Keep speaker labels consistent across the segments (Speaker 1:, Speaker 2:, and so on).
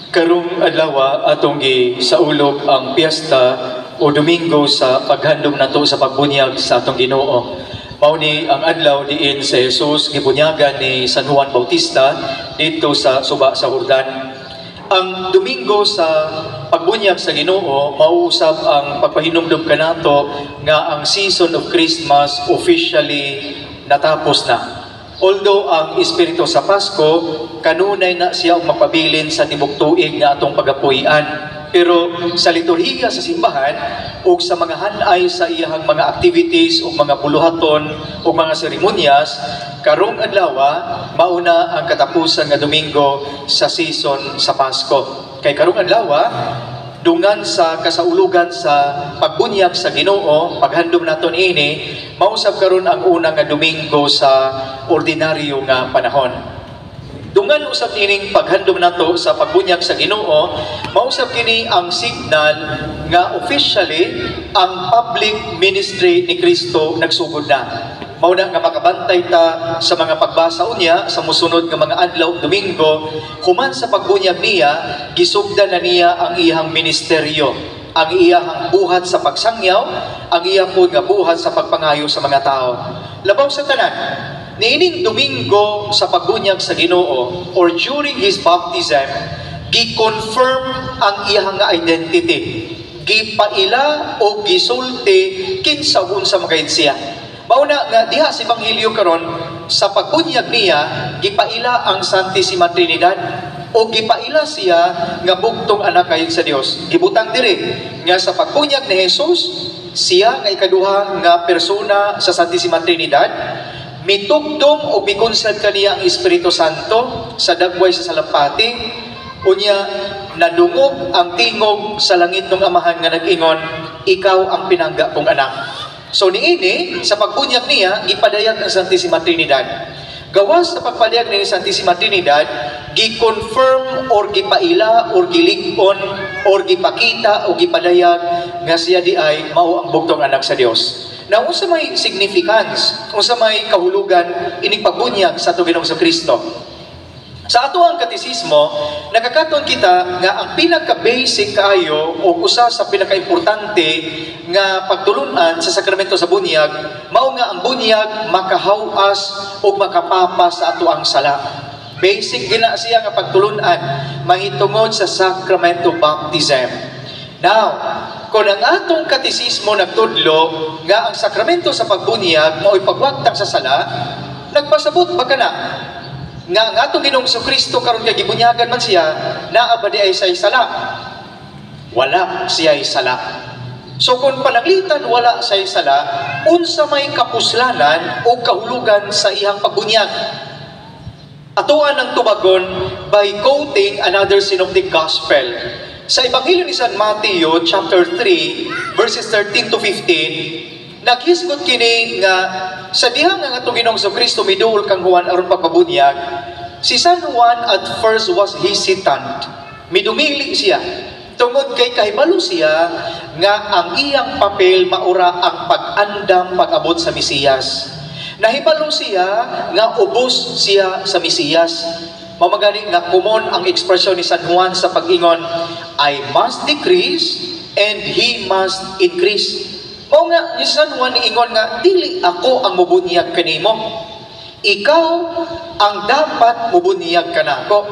Speaker 1: Karong adlaw, atong gisaulog ang piyesta o Domingo sa paghandom nato sa pagbunyag sa atong Ginoo. Mao ni ang adlaw diin si Jesus gibunyagan ni San Juan Bautista didto sa suba sa Jordan. Ang Domingo sa pagbunyag sa Ginoo mao usab ang pagpahinumdum kanato nga ang season of Christmas officially natapos na. Although ang espiritu sa Pasko kanunay na siya og mapabilin sa tibok tuig nga atong pagapuy-an. Pero sa liturhiya sa simbahan ug sa mga hanay sa iyahang mga activities ug mga buluhaton ug mga seremonyas, karong adlaw mauna ang katapusan nga Domingo sa season sa Pasko. Kay karong adlaw, dungan sa kasaulugan sa pagbunyag sa Ginoo, paghandom naton ini, mausab karon ang una nga Domingo sa ordinaryo nga panahon. Dungan usab ining paghandom nato sa pagbunyag sa Ginoo, mausab kini ang signal nga officially ang public ministry ni Kristo nagsugod na. Mao na nga makabantay ta sa mga pagbasa unya sa musunod nga mga adlaw, Domingo, human sa pagbunyag niya, gisugdan na niya ang iyang ministeryo, ang iyang buhat sa pagsangyaw, ang iyang pod nga buhat sa pagpangayo sa mga tao. Labaw sa tanan, niining Domingo sa pagbunyag sa Ginoo or during his baptism, gi-confirm ang iyang nga identity. Gipaila o gisulti kinsa unsa magayud siya. Mao na nga diha sa Ebanghelyo karon, sa pagbunyag niya, gipaila ang Santissima Trinidad o gipaila siya nga bugtong anak kayod sa Dios. Gibutang diri nga sa pagbunyag ni Jesus, siya nga ikaduha nga persona sa Santissima Trinidad, mitugdom o mikonsad kaniya ang Espiritu Santo sa dagway sa salampati. Unya nadungog ang tingog sa langit ng Amahan nga nag-ingon, "Ikaw ang pinangga kong anak." So niini sa pagbunyag niya, gipadayag ang Santissima Trinidad. Gawas sa pagpadayag ni Santissima Trinidad, gi-confirm or gipaila or gilig-on or gipakita o gipadayag nga siya di ay mao ang bugtong anak sa Dios. Now, unsa may significance, unsa may kahulugan ining pagbunyag sa atong Ginoong Kristo? Sa ato ang katisismo, nakakaton kita nga ang pinaka-basic kaayo o usa sa pinaka-importante nga pagtulunan sa sakramento sa bunyag, mao nga ang bunyag makahawas o makapapa sa ato ang sala. Basic gina siya nga pagtulunan mahitungod sa sacrament of baptism. Now, kung ang atong katisismo nagtudlo nga ang sakramento sa pagbunyag mao'y pagwagtang sa sala, nagpasabot ba kana nga ang atong Ginoong Kristo, karon kay gibunyagan man siya, naa ba di ay say sala? Wala siya'y sala. So kung pananglitan wala siya'y sala, unsa may kapuslanan o kahulugan sa iyang pagbunyag? Atoan ang tubagon by quoting another synoptic gospel. Sa Ebanghelyo ni San Mateo chapter 3 verses 13 to 15, naghisgot kini nga sa diha nga atong Ginoong Kristo miduol kang Juan aron pagpabunyag, si San Juan at first was hesitant. Midumili siya tungod kay kahibalo siya nga ang iyang papel maura ang pag-andam pag-abot sa Mesiyas. Nahibalo siya nga ubos siya sa Mesiyas. Mao gani nga common ang ekspresyon ni San Juan sa pag-ingon, "I must decrease and he must increase." Mao nga ni San Juan niingon nga dili ako ang mubunyag kanimo. Ikaw ang dapat mubunyag kanako.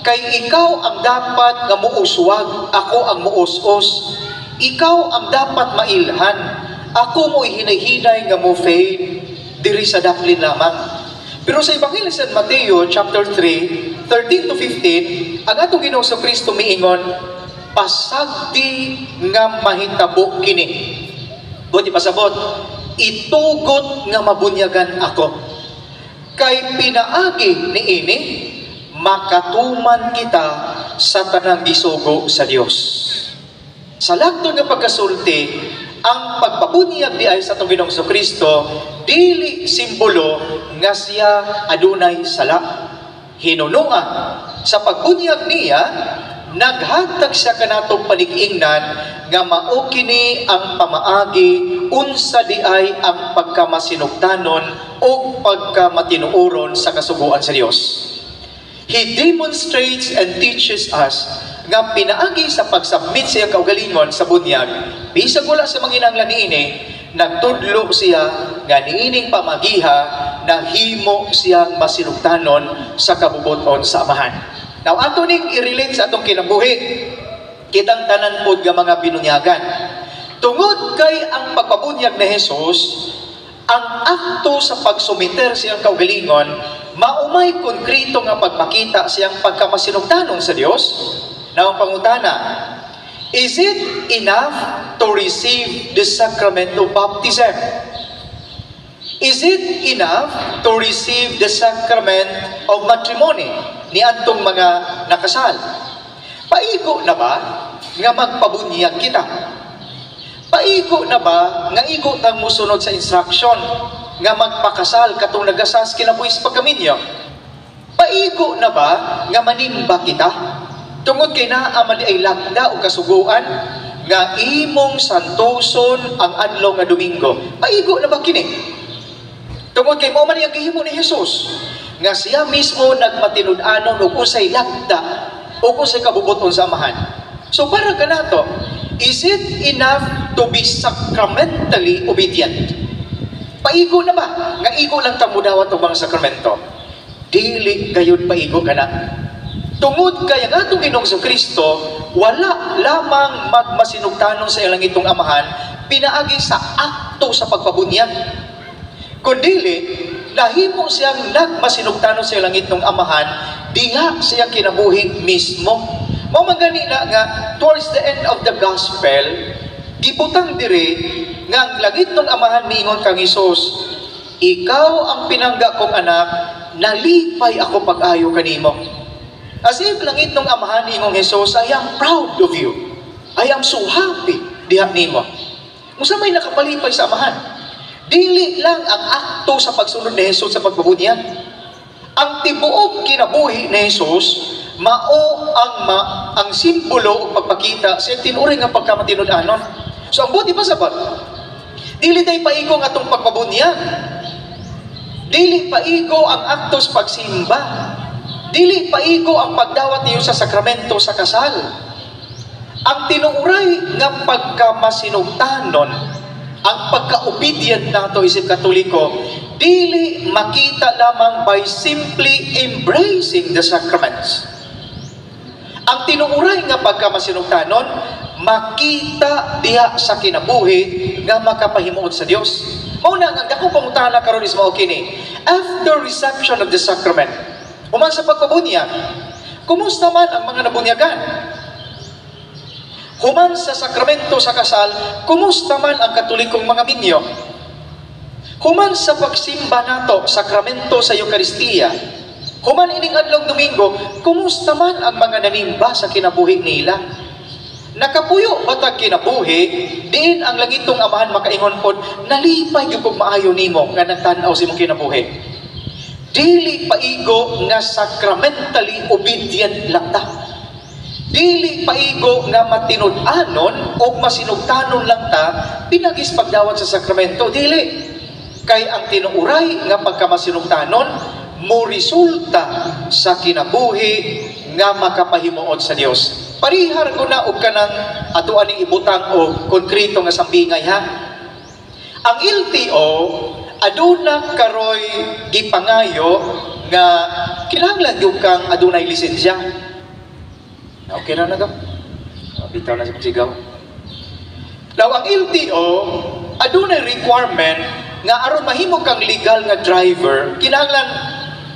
Speaker 1: Kay ikaw ang dapat nga muuswag, ako ang muus-os. Ikaw ang dapat mailhan. Ako mo hinay-hinay nga mo fade diri sa daplin lamang. Pero sa Ebanghelyo ni San Mateo chapter 3, 13 to 15, ang atong Ginoong Kristo miingon, "Pasagdi nga mahitabo kini." Buti pasabot, "Itugot nga mabunyagan ako. Kay pinaagi niini makatuman kita sa tanang gisugo sa Dios." Sa lagton nga pagkasulti, ang pagpabunyag di ay sa atong Ginoong Kristo dili simbolo nga siya adunay sala. Hinunua, sa pagbunyag niya, naghatag siya kanatong panig-ingnan nga mao kini ang pamaagi unsa di ay ang pagkamasinugtanon o pagkamatinuoron sa kasuguan sa Dios. He demonstrates and teaches us nga pinaagi sa pagsubmit sa iyang kaugalingon sa bunyag, bisag wala siya manginahanglan niini, nagtudlo siya nga niining pamagiha nahimo siyang masinugtanon sa kabubuton sa Amahan. Now, ato ning i-relate sa atong kinabuhi, kitang tanan pod nga mga binunyagan. Tungod kay ang pagpabunyag ni Jesus, ang akto sa pagsumiter sa iyang kaugalingon, maumay konkreto nga pagpakita sa iyang pagkamasinugtanon sa Dios. Now, ang pangutana, is it enough to receive the sacrament of baptism? Is it enough to receive the sacrament of matrimony ni atong mga nakasal? Paigo na ba nga magpabunyag kita? Paigo na ba nga igo tang musunod sa instruction nga magpakasal katong nagasas kinabuhi sa pagkaminyo? Paigo na ba nga manimba kita? Tungod kay naa man ay lagda o kasuguan nga imong santoson ang adlaw nga Domingo. Paigo na ba kini? Tungod kay mao man ang gihimo ni Jesus nga siya mismo nagmatinud-anon og unsay lagda o unsay kabubuton sa Amahan. So para kanato, is it enough to be sacramentally obedient? Paigo na ba nga igo lang ta mudawat og mga sakramento? Dili gayud paigo kana. Tungod kay ang atong Ginoong Kristo wala lamang magmasinugtanon sa iyang langitong Amahan pinaagi sa akto sa pagpabunyag, kundili nahimo siyang nagmasinugtanon sa iyang langitong Amahan diha sa iyang kinabuhi mismo. Mao man gani na nga towards the end of the gospel, gibutang diri nga ang langitnong Amahan miingon kang Hesus, "Ikaw ang pinangga kong anak, nalipay ako pag-ayo kanimo." As if langitnong Amahan ingong Jesus, "I am proud of you. I am so happy diha nimo." Unsa may nakapalipay sa Amahan? Dili lang ang akto sa pagsunod ni Jesus sa pagpabunyag. Ang tibuok kinabuhi ni Jesus mao ang simbolo o pagpakita sa tinuoray nga pagkamatinud-anon. So ang buot ipasabot, dili day paigo ang atong pagpabunyag. Dili paigo ang aktos pagsimba. Dili paigo ang pagdawat niyo sa sakramento sa kasal. Ang tinuuray nga pagkamasinugtanon, ang pagka-obedient nato isip Katoliko, dili makita lamang by simply embracing the sacraments. Ang tinuuray nga pagkamasinugtanon, makita diha sa kinabuhi nga makapahimuot sa Dios. Mao na ang dakong pangutana karon is mao kini. After reception of the sacrament, human sa pagpabunyag, kumusta man ang mga nabunyagan? Human sa sakramento sa kasal, kumusta man ang Katolikong mga minyo? Human sa pagsimba nato, sakramento sa Eukaristiya, human ining adlong Domingo, kumusta man ang mga nanimba sa kinabuhi nila? Nakapuyo ba tag kinabuhi, diin ang langitong Amahan makaingon pod, "Nalipay gyud kog maayo nimo nga nagtan-aw sa imong kinabuhi"? Dili paigo nga sacramentally obedient lang ta. Dili paigo nga matinud-anon o masinugtanon lang ta pinagis pagdawat sa sakramento. Dili. Kay ang tinuuray nga pagkamasinugtanon mo resulta sa kinabuhi nga makapahimuot sa Dios. Parihar ko na og kanang ato aning ibutang og konkreto nga sambingay ha. Ang LTO aduna karoy gipangayo nga kinahanglan gyud kang adunay lisensya. Okay na na to. Bitaw na sa pagsigaw. Now, ang LTO, adunay requirement nga aron mahimo kang legal nga driver, kinahanglan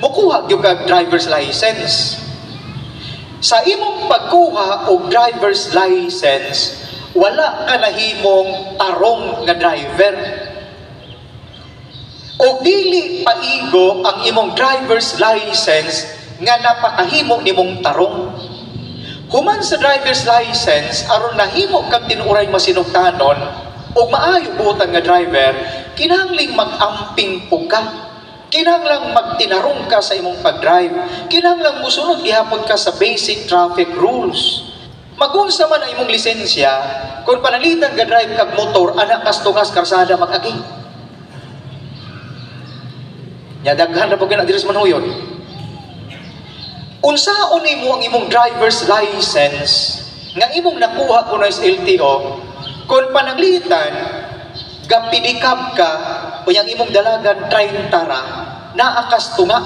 Speaker 1: mukuha gyud kag driver's license. Sa imong pagkuha og driver's license, wala ka nahimong tarong nga driver. O dili paigo ang imong driver's license nga napakahimo nimong tarong. Human sa driver's license, aron nahimo kang tinuoray masinugtanon og maayo buotan nga driver, kinahanglang mag-amping po ka. Kinahanglang magtinarong ka sa imong pag-drive. Kinahanglang musunod gihapon ka sa basic traffic rules. Magunsa man ang imong lisensya, kung panalitan ka drive kag motor, ana kas tungas karsada mag-agi. Nya daghan na po gina diri sa Manhuyon. Unsaon nimo ang imong driver's license nga imong nakuha kuno sa LTO kung pananglitan gapidikab ka o yung imong dalagan 30 ra, naa kas tunga?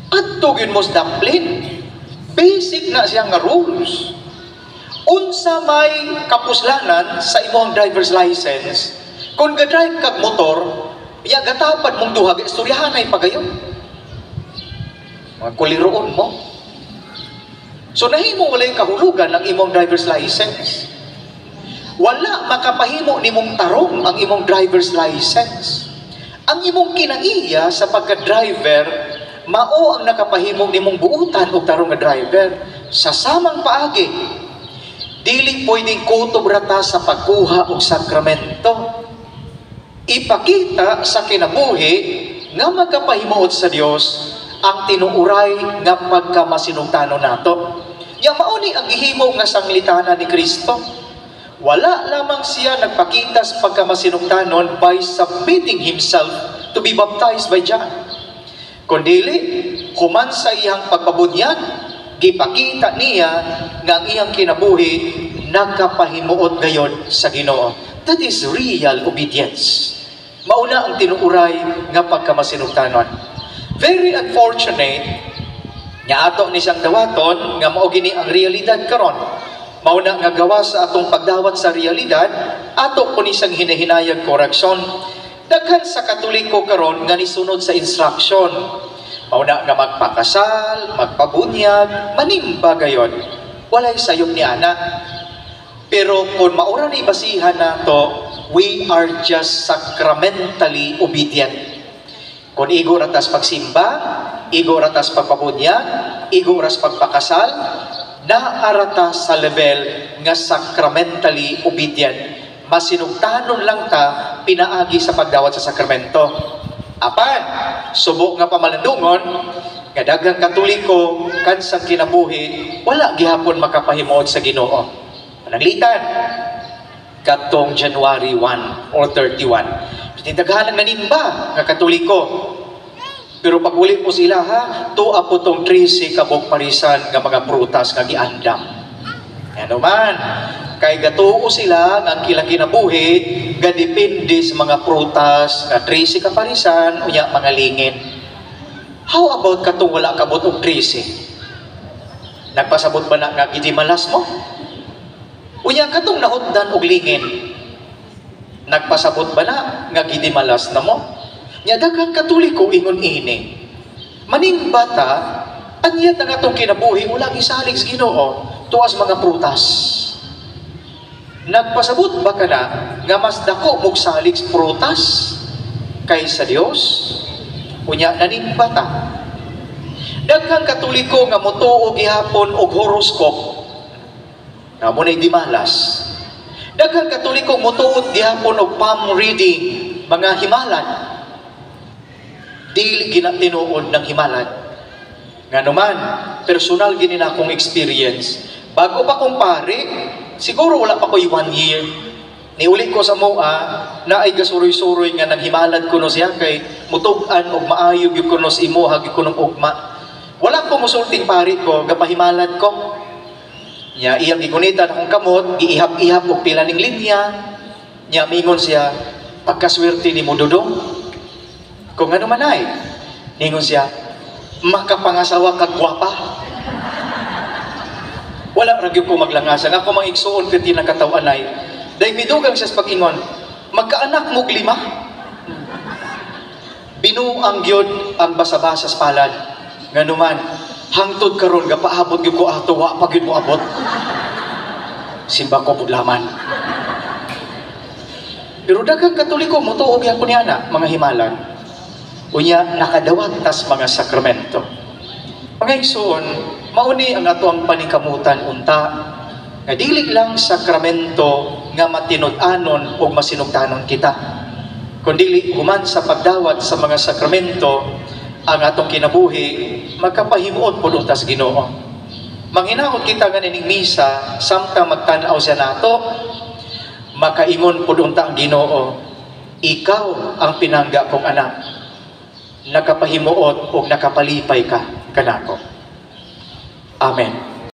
Speaker 1: Adto gyud mo sa daplin. Basic na siya nga rules. Unsa may kapuslanan sa imong driver's license kung ga-drive kag motor ya gatapad mong duha, istoryahan ay pagayon, mga kuliroon mo? So nahimo walay kahulugan ang imong driver's license. Wala makapahimo nimong tarong ang imong driver's license. Ang imong kinaiya sa pagka-driver mao ang nakapahimo nimong buutan og tarong nga driver. Sa samang paagi, dili pwedeng kutob rata sa pagkuha og sakramento. Ipakita sa kinabuhi nga magkapahimuot sa Dios ang tinuuray nga pagkamasinugtanon nato. Nya mao ni ang gihimo nga sanglitana ni Kristo. Wala lamang siya nagpakita sa pagkamasinugtanon by submitting himself to be baptized by John. Kundili, human sa iyang pagpabunyag, gipakita niya nga ang iyang kinabuhi nakapahimuot gayon sa Ginoo. That is real obedience. Mauna ang tinuuray nga pagkamasinugtanon. Very unfortunate nga ato ni siyang dawaton nga mao gini ang realidad karon. Mauna nga gawa sa atong pagdawat sa realidad, ato ko ni siyang hinahinayag koreksyon. Daghan sa Katoliko karon nga nisunod sa instruction. Mauna nga magpakasal, magpabunyag, manimba gayon. Walay sayop ni ana. Pero kung maura ni basihan nato, we are just sacramentally obedient. Kung igo ratas pagsimba, igo ratas pagpabunyag, igo ras pagpakasal, naarata sa level nga sacramentally obedient. Masinugtanon lang ta pinaagi sa pagdawat sa sakramento. Apan, subo nga pamalandungon, nga daghang Katoliko kansang kinabuhi, wala gihapon makapahimuot sa Ginoo. Pananglitan, katong January 1 or 31. Daghan ang nanimba nga Katoliko. Pero pag uli po sila ha, tuwa po tong 13 kabuk parisan nga mga prutas nga giandam. Ano man, kay gatuo sila nga ang ilang kinabuhi gadepende sa mga prutas nga 13 ka parisan unya mga lingin. How about katong wala kabot og 13? Nagpasabot ba na nga gidimalas mo? Unya katong nahutdan og lingin, nagpasabot ba na nga gidimalas na mo? Nya daghang Katoliko ingon ini. Manimba ta, anyat ang atong kinabuhi wala gisalig sa Ginoo tuas mga prutas. Nagpasabot ba ka na nga mas dako mog salig sa prutas kaysa Dios? Unya nanimba ta. Daghang Katoliko nga motuo gihapon og horoscope. Nga mo na'y dimalas. Daghang Katoliko motuo gihapon og palm reading, mga himalan. Dili gina tinuod ng himalan. Nga naman, personal gini na akong experience. Bago pa kong pare, siguro wala pa ko'y one year. Niuli ko sa mua, na ay gasuroy-suroy nga nanghimalad kuno siya kay mutug-an og maayo gyud kuno sa imuha gyud kuno ugma. Wala ko musulting pare ko, gapahimalad ko. Nya iyang gigunitan akong kamot, giihap-ihap og pila ning linya. Nya mingon siya, "Pagkaswerte nimo, Dudong." Kung ano man ay, ningon siya, "Makapangasawa kag gwapa." Wala ra gyud ko maglangasan. Ako mga igsuon piti nakataw-anay. Dahil midugang siya sa pag-ingon, "Magkaanak mo lima." Binuang gyud ang basa-basa sa palad. Nganuman, hangtod karon gapaabot gyud ko ato, wa pa gyud mo abot. Simba ko budlaman. Pero daghang Katoliko motuo gyapon ni ana mga himalan. Unya nakadawat tas mga sakramento. Mga igsoon, mauni ang ato ang paningkamutan unta nga dili lang sakramento nga matinud-anon o masinugtanon kita, kundili human sa pagdawat sa mga sakramento, ang atong kinabuhi magkapahimuot pud unta sa Ginoo. Manghinaot kita nga nining misa samtang magtan-aw siya nato, makaingon pud unta ang Ginoo, "Ikaw ang pinangga kong anak, nakapahimuot o nakapalipay ka kanako." Amen.